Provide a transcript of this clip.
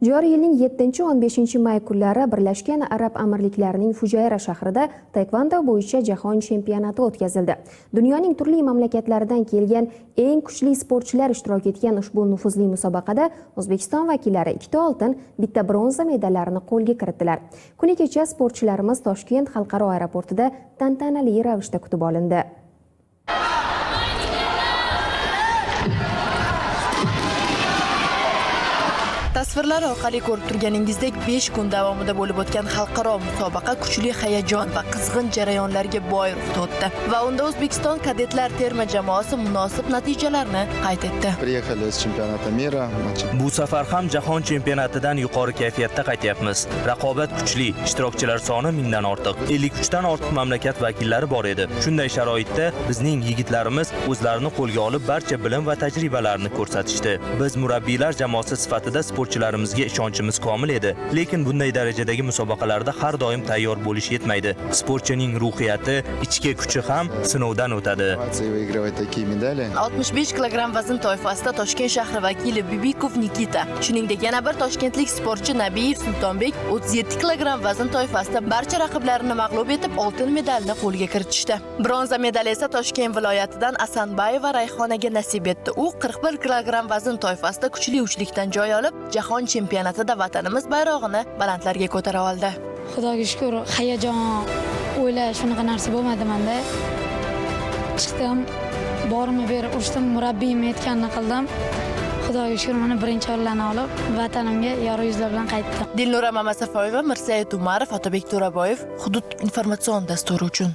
Joriy yilning 7-15 may kunlari Birlashgan Arab Amirliklarining Fujayra shahrida taekvondo bo'yicha jahon chempionati o'tkazildi. Dunyoning turli mamlakatlaridan kelgan eng kuchli sportchilar ishtirok etgan ushbu nufuzli musobaqada O'zbekiston vakillari 2 ta oltin, bitta bronza medallarini qo'lga kiritdilar. Kuni kecha sportchilarimiz Toshkent xalqaro aeroportida tantanali ravishda kutib olindi. Tasvirlar orqali ko'rib turganingizdek, 5 kun davomida bo'lib o'tgan xalqaro musobaqa kuchli hayajon va qizg'in jarayonlarga boy ruhda o'tdi va unda O'zbekiston kadetlar terma jamoasi munosib natijalarni qayd etdi. Приехали с чемпионата мира. Bu safar ham jahon chempionatidan yuqori kayfiyatda qaytyapmiz. Raqobat kuchli, ishtirokchilar soni 1000 dan ortiq. 53 dan ortiq mamlakat vakillari bor edi. Shunday sharoitda bizning yigitlarimiz o'zlarini qo'lga olib, barcha bilim va tajribalarini ko'rsatishdi. Biz murabbiylar jamoasi sifatida sportchilarimizga ishonchimiz komil edi. Lekin bunday darajadagi musobaqalarda har doim tayyor bo'lish yetmaydi. Sportchining ruhiyati, ichki kuchi ham sinovdan o'tadi. И выигрывать такие медали. 65 kilogramm vazn toifasida Toshkent shahri vakili Bibikov Nikita, shuningdek yana bir toshkentlik sportchi Nabiyev Sultonbek 37 kilogramm vazn toifasida barcha raqiblarini mag'lub etib, oltin medalni qo'lga kiritishdi. Bronza medali esa Toshkent viloyatidan Asanbayeva Rayhonaga nasib etdi. U 41 kilogramm vazn toifasida kuchli uchlikdan joy olib, jahon chempionatida vatanimiz bayrog'ini balandlarga ko'tara oldi. Xudoga shukur, hayajon, o'ylash, shunaqa narsa bo'lmadi manda. Chiqdim, borimni berib urishdim, murabbiyim aytganini qildim. Xudoga shukur, mana birinchi o'rinlarni olib, vatanimga yorug' yuzlar bilan qaytdim. Dilnura Mamasafoyeva, Mirsaid Umarov, Otabek To'raboyev, Hudud informatsion dasturi uchun.